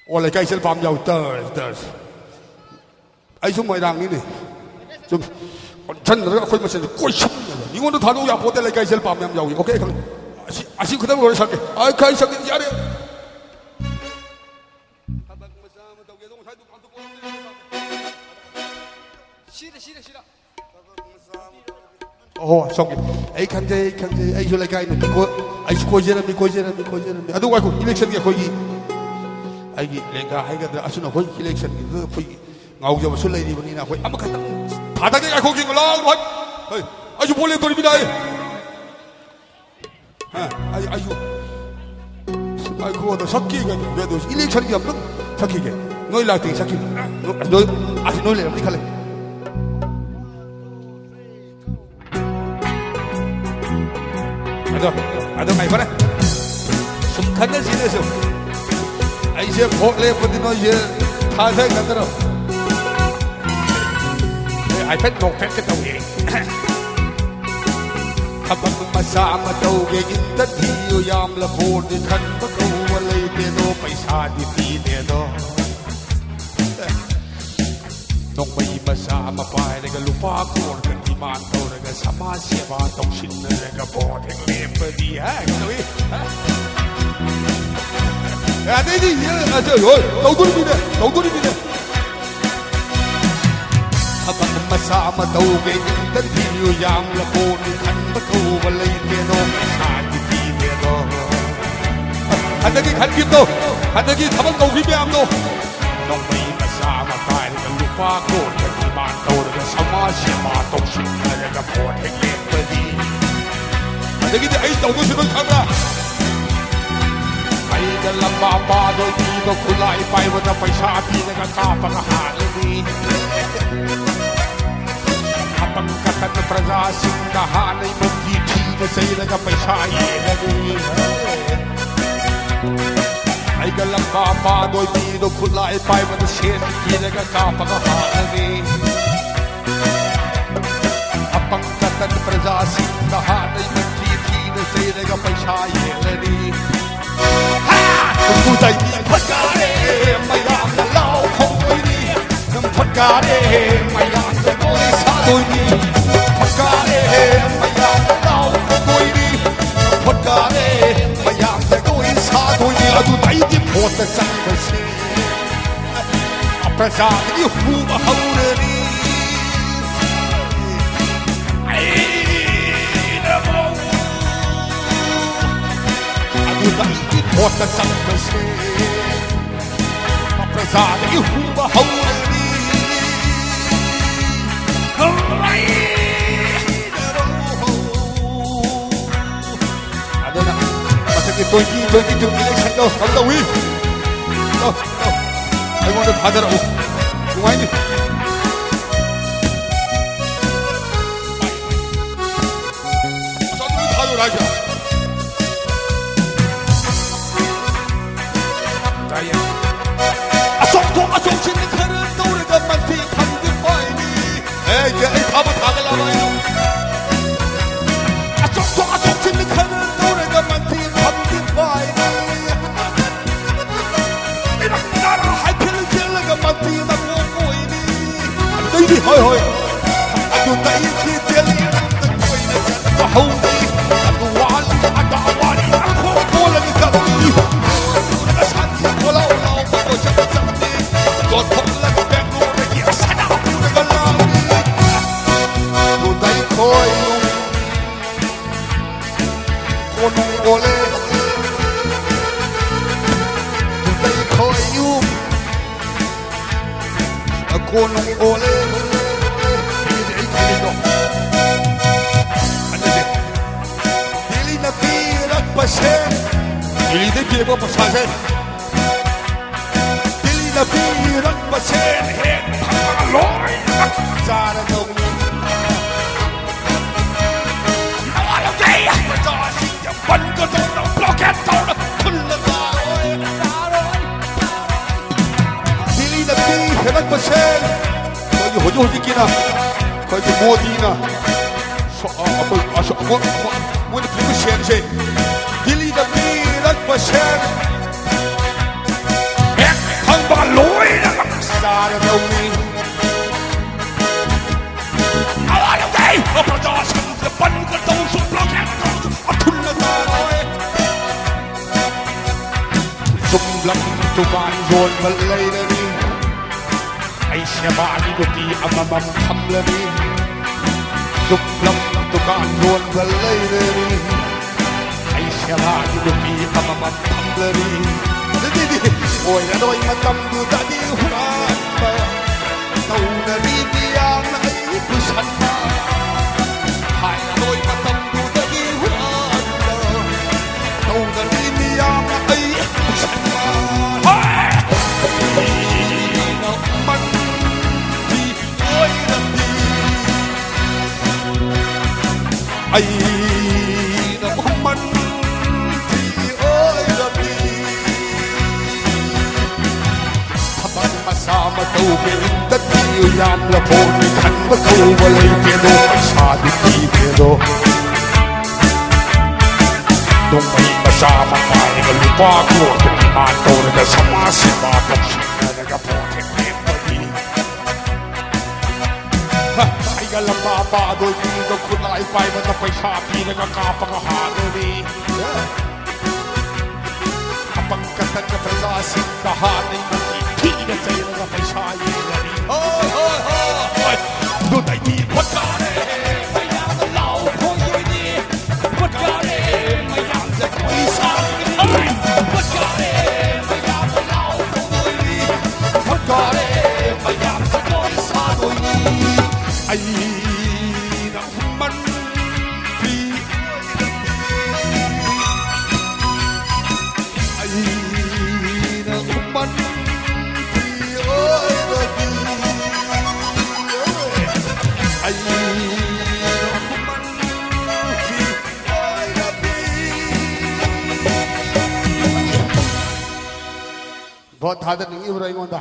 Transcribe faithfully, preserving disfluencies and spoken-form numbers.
ꯑꯣ, ꯂꯩꯀꯥꯏꯁꯤꯗ ꯄꯥꯝ ꯌꯥꯎꯏ꯫ ꯇꯔꯁ, ꯇꯔꯁ꯫ ꯑꯩꯁꯨ ꯃꯣꯏꯔꯥꯡꯅꯤꯅꯦ꯫ ꯁꯨꯝ ꯀꯣꯟꯁꯟꯅꯔꯒ ꯑꯩꯈꯣꯏ ꯃꯁꯦꯟ ꯀꯣꯏꯁꯟꯅꯕ꯫ ꯃꯤꯉꯣꯟꯗ ꯊꯥꯗꯣꯛ ꯌꯥꯄꯣꯠꯇꯦ, ꯂꯩꯀꯥꯏꯁꯤꯗ ꯄꯥꯝ ꯌꯥꯝ ꯌꯥꯎꯏ꯫ ꯑꯣꯀꯦ, ꯈꯪꯉꯦ꯫ ꯑꯁꯤ, ꯑꯁꯤ ꯈꯤꯇꯪ ꯂꯣꯏꯔ ꯁꯛꯀꯦ꯫ ꯑꯩ ꯈꯔ ꯁꯛꯀꯦ, ꯌꯥꯔꯦ꯫ ꯊꯕꯛ ꯃꯆꯥ ꯑꯃ ꯇꯧꯒꯦ꯫ ꯑꯗꯣ ꯉꯁꯥꯏ ꯗꯨꯀꯥꯟꯗꯨ ꯀꯣꯟ-, ꯁꯤꯗ, ꯁꯤꯗ, ꯁꯤꯗ꯫ ꯑꯣꯍꯣ, ꯁꯣꯝꯒꯤ꯫ ꯑꯩ ꯈꯪꯖꯩ, ꯑꯩ ꯈꯪꯖꯩ꯫ ꯑꯩꯁꯨ ꯂꯩꯀꯥꯏ ꯅꯨꯄꯤ ꯀꯣꯏ-, ꯑꯩꯁꯨ ꯀꯣꯏꯖꯔꯝꯃꯤ, ꯀꯣꯏꯖꯔꯝꯃꯤ, ꯀꯣꯏꯖꯔꯝꯃꯤ꯫ ꯑꯗꯨ ꯉꯥꯏꯈꯣ, ꯏꯂꯦꯛꯁꯟꯒꯤ ꯑꯩꯈꯣꯏꯒꯤ, ꯑꯩꯒꯤ ꯂꯦꯡꯒꯥ ꯍꯥꯏꯒꯗ꯭ꯔꯥ, ꯑꯁꯨꯝꯅ ꯑꯩꯈꯣꯏ ꯏꯂꯦꯛꯁꯟꯒꯤꯗꯨꯗ ꯑꯩꯈꯣꯏꯒꯤ ꯉꯥꯎꯖꯕꯁꯨ ꯂꯩꯔꯤꯕꯅꯤꯅ ꯑꯩꯈꯣꯏ ꯑꯃꯈꯛꯇꯪ ꯊꯥꯗꯒꯦ꯫ ꯉꯥꯏꯈꯣ, ꯌꯦꯡꯉꯣ, ꯂꯥꯎ, ꯍꯣꯏ꯫ ꯍꯣꯏ, ꯑꯩꯁꯨ ꯚꯣꯠ ꯂꯦꯞꯇꯣꯔꯤꯃꯤꯅ ꯑꯩ꯫ ꯍꯥ? ꯑꯩ, ꯑꯩꯁꯨ ꯉꯥꯏꯈꯣ, ꯑꯗꯣ ꯁꯛꯈꯤꯒꯦ, ꯑꯗꯨ ꯏꯂꯦꯛꯁꯟꯒꯤ ꯑꯝꯇꯪ ꯁꯛꯈꯤꯒꯦ꯫ ꯅꯣꯏ ꯂꯥꯛꯇꯦ, ꯁꯛꯈꯤꯒꯦ꯫ ꯅꯣꯏ, ꯑꯁ, ꯅꯣꯏ ꯂꯩꯔꯝꯅꯤ ꯈꯜꯂꯦ꯫ ꯑꯗꯣ, ꯑꯗꯣ ꯉꯥꯏꯈꯣꯅꯦ꯫ ꯁꯨꯝ ꯈꯟꯅꯁꯤꯅꯦ ꯁꯨꯝ꯫ ꯑꯩꯁꯦ ꯚꯣꯠ ꯂꯦꯞꯄꯗꯤ ꯅꯣꯏꯁꯦ ꯊꯥꯖꯒꯗ꯭ꯔꯣ? ꯑꯩ ꯍꯥꯏꯐꯦꯠ ꯅꯣꯛꯐꯦꯠꯀ ꯇꯧꯒꯦ꯫ ꯊꯕꯛ ꯃꯆꯥ ꯑꯃ ꯇꯧꯒꯦ, ꯏꯟꯇꯔꯚ꯭ꯌꯨ ꯌꯥꯝꯂ ꯕꯣꯔꯗꯤ ꯈꯟꯕ ꯀꯧꯕ ꯂꯩꯇꯦꯗꯣ, ꯄꯩꯁꯥꯗꯤ ꯄꯤꯗꯦꯗꯣ꯫ ꯅꯣꯡꯃꯩ ꯃꯆꯥ ꯑꯃ ꯄꯥꯏꯔꯒ ꯂꯨꯄꯥ ꯀ꯭ꯔꯣꯔꯒ ꯗꯤꯃꯥꯟ ꯇꯧꯔꯒ ꯁꯃꯥꯖ ꯁꯦꯕꯥ ꯇꯧꯁꯤꯟꯅꯔꯒ ꯚꯣꯠ ꯍꯦꯛ ꯂꯦꯞꯄꯗꯤ, ꯍꯥ? ꯀꯩꯗꯧꯏ? ꯍꯥ? ꯑꯗꯩꯗꯤ, ꯍꯣꯏ, ꯇꯧꯗꯣꯔꯤꯃꯤꯅꯦ, ꯇꯧꯗꯣꯔꯤꯃꯤꯅꯦ꯫ ꯊꯕꯛ ꯃꯆꯥ ꯑꯃ ꯇꯧꯒꯦ, ꯏꯟꯇꯔꯚ꯭ꯌꯨ ꯌꯥꯝꯂ ꯕꯣꯔꯗꯤ ꯈꯟꯕ ꯀꯧꯕ ꯂꯩꯇꯦꯗꯣ, ꯄꯩꯁꯥꯗꯤ ꯄꯤꯗꯦꯗꯣ꯫ ꯍꯟꯗꯛꯀꯤ ꯈꯟꯈꯤꯕꯗꯣ, ꯍꯟꯗꯛꯀꯤ ꯊꯕꯛ ꯇꯧꯈꯤꯕ ꯃꯌꯥꯝꯗꯣ, ꯅꯣꯡꯃꯩ ꯃꯆꯥ ꯑꯃ ꯄꯥꯏꯔꯒ ꯂꯨꯄꯥ ꯀ꯭ꯔꯣꯔꯒ ꯗꯤꯃꯥꯟ ꯇꯧꯔꯒ ꯁꯃꯥꯖ ꯁꯦꯕꯥ ꯇꯧꯁꯤꯟꯅꯔꯒ ꯚꯣꯠ ꯍꯦꯛ ꯂꯦꯞꯄꯗꯤ꯫ ꯑꯗꯒꯤꯗꯤ ꯑꯩ ꯇꯧꯗꯣꯏꯁꯤ ꯅꯣꯏ ꯈꯪꯕ꯭ꯔꯥ? ꯑꯩꯒ ꯂꯝꯕꯥ ꯄꯥꯗꯣꯏ ꯃꯤꯗꯣ ꯈꯨꯠꯂꯥꯏ ꯄꯥꯏꯕꯗ ꯄꯩꯁꯥ ꯄꯤꯔꯒ ꯀꯥꯞꯄꯒ ꯍꯥꯠꯂꯅꯤ꯫ ꯑꯄꯪ ꯀꯇꯟ ꯄ꯭ꯔꯖꯥꯁꯤꯡꯗ ꯍꯥꯠꯅꯩ ꯃꯨꯛꯀꯤ ꯊꯤꯅ ꯆꯩꯔꯒ ꯄꯩꯁꯥ ꯌꯦꯜꯂꯅꯤ꯫ ꯑꯩꯒ ꯂꯝꯕꯥ ꯄꯥꯗꯣꯏ ꯃꯤꯗꯣ ꯈꯨꯠꯂꯥꯏ ꯄꯥꯏꯕꯗ ꯁꯦꯟ ꯄꯤꯔꯒ ꯀꯥꯞꯄꯒ ꯍꯥꯠꯂꯅꯤ꯫ ꯑꯄꯪ ꯀꯇꯟ ꯄ꯭ꯔꯖꯥꯁꯤꯡꯗ ꯍꯥꯠꯅꯩ ꯃꯨꯛꯀꯤ ꯊꯤꯅ ꯆꯩꯔꯒ ꯄꯩꯁꯥ ꯌꯦꯜꯂꯅꯤ꯫ ꯍꯥ! ꯈꯨꯗꯥꯏꯒꯤ ꯐꯖꯔꯦ꯫ ꯀꯥꯔꯦ, ꯃꯌꯥꯝ ꯖꯒꯣꯏ ꯁꯥꯗꯣꯏꯅꯤ꯫ ꯀꯥꯔꯦ, ꯃꯌꯥꯝ ꯂꯥꯎꯗꯣꯏꯅꯤ꯫ ꯀꯥꯔꯦ, ꯃꯌꯥꯝ ꯖꯒꯣꯏ ꯁꯥꯗꯣꯏꯅꯤ꯫ ꯑꯗꯨꯗꯩꯗꯤ ꯚꯣꯠꯇ ꯆꯪꯕꯁꯦ ꯄ꯭ꯔꯖꯥꯗꯒꯤ ꯍꯧꯕ ꯍꯧꯔꯅꯤ꯫ ꯑꯗꯨꯗꯩꯗꯤ ꯚꯣꯠꯇ ꯆꯪꯕꯁꯦ ꯄ꯭ꯔꯖꯥꯗꯒꯤ ꯍꯧꯕ ꯍꯧꯔꯅꯤ꯫ ꯑꯗꯨꯅ ꯃꯊꯪꯒꯤ twenty twenty-two election ꯗꯣ ꯀꯝꯗꯧꯏ? ꯇꯧ, ꯇꯧ꯫ ꯑꯩꯉꯣꯟꯗ ꯊꯥꯗꯔꯛꯎ꯫ ꯅꯨꯡꯉꯥꯏꯅꯤ꯫ ꯑꯁ, ꯑꯗꯨ ꯊꯥꯗꯣꯔꯛꯑꯣ ꯍꯥꯏꯁꯦ꯫ ꯇꯥꯏꯌꯦ꯫ ꯑꯆꯧꯊꯣꯛ ꯑꯆꯧꯁꯤꯟ ꯈꯔ ꯇꯧꯔꯒ ꯃꯟꯇ꯭ꯔꯤ ꯐꯝꯗꯤ ꯄꯥꯏꯅꯤ꯫ ꯑꯦ, ꯑꯩ ꯊꯥꯕ ꯊꯥꯒꯠꯂꯕ ꯑꯩꯅ꯫ ꯑꯆꯧꯊꯣꯛ ꯑꯆꯧꯁꯤꯟ ꯈꯔ ꯇꯧꯔꯒ ꯃꯟꯇ꯭ꯔꯤ ꯐꯝꯗꯤ ꯄꯥꯏꯅꯤ꯫ ꯏꯔꯛ ꯇꯥꯔ ꯍꯥꯏꯐꯦꯠ ꯆꯦꯜꯂꯒ ꯃꯟꯇ꯭ꯔꯤ ꯃꯀꯣꯛ ꯑꯣꯏꯅꯤ꯫ ꯑꯗꯩꯗꯤ, ꯍꯣꯏ, ꯍꯣꯏ꯫ ꯑꯗꯨꯗ ꯑꯩꯗꯤ ꯗꯦꯜꯂꯤ ꯔꯣꯝꯗ ꯀꯣꯏꯅ ꯆꯠꯄ ꯍꯧꯅꯤ꯫ ꯑꯗꯨ ꯋꯥꯂꯤ, ꯑꯗꯥ ꯋꯥꯂꯤ, ꯑꯈꯣꯡ ꯀꯣꯜꯂꯒ ꯆꯠꯂꯤ꯫ ꯁꯥꯟꯇꯤ ꯈꯣꯂꯥꯎ ꯂꯥꯎꯕ ꯀꯣꯏꯆꯠ ꯆꯠꯂꯤ꯫ ꯌꯣꯟꯊꯣꯛꯂꯒ ꯕꯦꯡꯒ꯭ꯂꯣꯔꯗꯒꯤ ꯁꯅꯥ ꯄꯨꯔꯒ ꯂꯥꯛꯂꯤ꯫ ꯑꯗꯨꯗꯩ ꯈꯣꯏ ꯀꯣꯅꯨꯡ ꯑꯣꯜꯂꯦ꯫ ꯑꯗꯨꯗꯩ ꯈꯣꯏ ꯌꯨꯝ ꯀꯣꯅꯨꯡ ꯑꯣꯜꯂꯦ꯫ ꯁꯤꯗꯤ ꯑꯩ ꯈꯜꯂꯤꯗꯣ꯫ ꯑꯗꯨꯗꯤ ꯗꯦꯜꯂꯤꯅ ꯄꯤꯔꯛꯄ ꯁꯦꯟ, ꯗꯦꯜꯂꯤꯗꯩ ꯄꯤꯔꯛꯄ ꯄꯩꯁꯥꯁꯦ ꯗꯦꯜꯂꯤꯅ ꯄꯤꯔꯛꯄ ꯁꯦꯟ ꯍꯦꯛ ꯐꯪꯕꯒ ꯂꯣꯏꯅꯃꯛ ꯆꯥꯔꯗꯧꯅꯤ꯫ ꯅꯋꯥ ꯂꯧꯗꯦ! ꯄ꯭ꯔꯖꯥꯁꯤꯡꯁꯦ ꯕꯟ ꯀ ꯇꯧꯔ, ꯕ꯭ꯂꯣꯀꯦꯠ ꯇꯧꯔ ꯈꯨꯜꯂ ꯆꯥꯔꯣꯏ, ꯆꯥꯔꯣꯏ, ꯆꯥꯔꯣꯏ꯫ ꯗꯦꯜꯂꯤꯅ ꯄꯤꯔꯛꯄ ꯁꯦꯟ, ꯑꯩꯈꯣꯏꯒꯤ ꯍꯧꯖꯤꯛ ꯍꯧꯖꯤꯛꯀꯤꯅ, ꯑꯩꯈꯣꯏꯒꯤ ꯃꯣꯗꯤꯅ ꯁꯣ-, ꯑ, ꯑꯩꯈꯣꯏ, ꯑꯁꯣ-, ꯃꯣ-, ꯃꯣ-, ꯃꯣꯏꯅ ꯄꯤꯔꯛꯄ ꯁꯦꯟꯁꯦ, ꯗꯤꯜꯂꯤꯗ ꯄꯤꯔꯛꯄ ꯁꯦꯟ ꯍꯦꯛ ꯐꯪꯕ ꯂꯣꯏꯅꯃꯛ ꯆꯥꯔꯗꯧꯅꯤ꯫ ꯆꯨꯝꯂꯝ ꯗꯨꯀꯥꯟ ꯌꯣꯟꯕ ꯂꯩꯔꯅꯤ꯫ ꯑꯩ ꯁꯦꯕꯥꯒꯤ ꯅꯨꯄꯤ ꯑꯃꯃꯝ ꯊꯝꯂꯅꯤ꯫ ꯆꯨꯝꯂꯝ ꯗꯨꯀꯥꯟ ꯌꯣꯟꯕ ꯂꯩꯔꯅꯤ꯫ ꯑꯩ ꯁꯦꯕꯥꯒꯤ ꯅꯨꯄꯤ ꯑꯃꯃꯝ ꯊꯝꯂꯅꯤ꯫ ꯑꯗꯨꯗꯤ ꯑꯣꯏꯔꯔꯣꯏ ꯃꯇꯝꯗꯨꯗꯗꯤ ꯍꯨꯔꯥꯟꯕ꯫ ꯇꯧꯅꯔꯤ ꯃꯤꯌꯥꯝꯅ ꯑꯩ ꯄꯨꯁꯟꯕ꯫ ꯍꯥꯏꯔꯔꯣꯏ ꯃꯇꯝꯗꯨꯗꯒꯤ ꯍꯨꯔꯥꯟꯕ꯫ ꯇꯧꯅꯔꯤ ꯃꯤꯌꯥꯝꯅ ꯑꯩ ꯄꯨꯁꯟꯕ꯫ ꯍꯣꯏ! ꯑꯩꯅ ꯃꯟꯗꯤ ꯑꯣꯏꯔꯝꯃꯤ꯫ ꯑꯩꯅ ꯃꯟꯗꯤ ꯑꯣꯏꯔꯝꯃꯤ꯫ ꯊꯕꯛ ꯃꯆꯥ ꯃꯇꯧ ꯃꯤꯠꯇꯗꯤ ꯌꯥꯝꯅ ꯐꯣꯟ ꯈꯟꯕ ꯀꯧꯕ ꯂꯩꯇꯦꯗꯣ, ꯄꯩꯁꯥꯗꯤ ꯄꯤꯗꯦꯗꯣ꯫ ꯅꯣꯡꯃꯩ ꯃꯆꯥ ꯑꯃ ꯄꯥꯏꯔꯒ ꯂꯨꯄꯥ ꯀ꯭ꯔꯣꯔ ꯗꯤꯃꯥꯟ ꯇꯧꯔꯒ ꯁꯃꯥꯖ ꯁꯦꯕꯥ ꯇꯧꯁꯤꯟꯅꯔꯒ ꯚꯣꯠ ꯍꯦꯛ ꯂꯦꯞꯄꯗꯤ꯫ ꯍ, ꯑꯩꯒ ꯂꯝꯕꯥ ꯄꯥꯗꯣꯏ ꯃꯤꯗꯣ ꯈꯨꯠꯂꯥꯏ ꯄꯥꯏꯕꯗ ꯄꯩꯁꯥ ꯄꯤꯔꯒ ꯀꯥꯞꯄꯒ ꯍꯥꯠꯂꯅꯤ꯫ ꯑꯄꯪ ꯀꯇꯟꯒ ꯄ꯭ꯔꯖꯥꯁꯤꯡꯗ ꯍꯥꯠꯅꯩ ꯃꯇꯤ ꯊꯤꯅ ꯆꯩꯔꯒ ꯄꯩꯁꯥ ꯌꯦꯜꯂꯅꯤ꯫ ꯍꯣꯏ, ꯍꯣꯏ, ꯍꯣꯏ, ꯍꯣꯏ꯫ ꯑꯗꯨꯗꯩꯗꯤ ꯚꯣꯠ ꯀꯥꯔꯦ, ꯃꯌꯥꯝꯅ ꯂꯥꯎ ꯈꯣꯡꯗꯣꯏꯅꯤ꯫ ꯚꯣꯠ ꯀꯥꯔꯦ, ꯃꯌꯥꯝ ꯖꯒꯣꯏ ꯁꯥꯗꯣꯏꯅꯤ꯫ ꯚꯣꯠ ꯀꯥꯔꯦ, ꯃꯌꯥꯝꯅ ꯂꯥꯎ ꯈꯣꯡꯗꯣꯏꯅꯤ꯫ ꯚꯣꯠ ꯀꯥꯔꯦ, ꯃꯌꯥꯝ ꯖꯒꯣꯏ ꯁꯥꯗꯣꯏꯅꯤ꯫ ꯑꯩꯅ ꯃꯟꯇ꯭ꯔꯤ ꯑꯩꯅ ꯃꯟꯇ꯭ꯔꯤ ꯑꯣꯏꯔꯗꯤ, ꯑꯩꯅ ꯃꯟꯇ꯭ꯔꯤ ꯑꯣꯏꯔꯗꯤ꯫ ꯚꯣꯠ ꯊꯥꯗꯅꯤꯡꯉꯤꯕ꯭ꯔꯣ ꯑꯩꯉꯣꯟꯗ?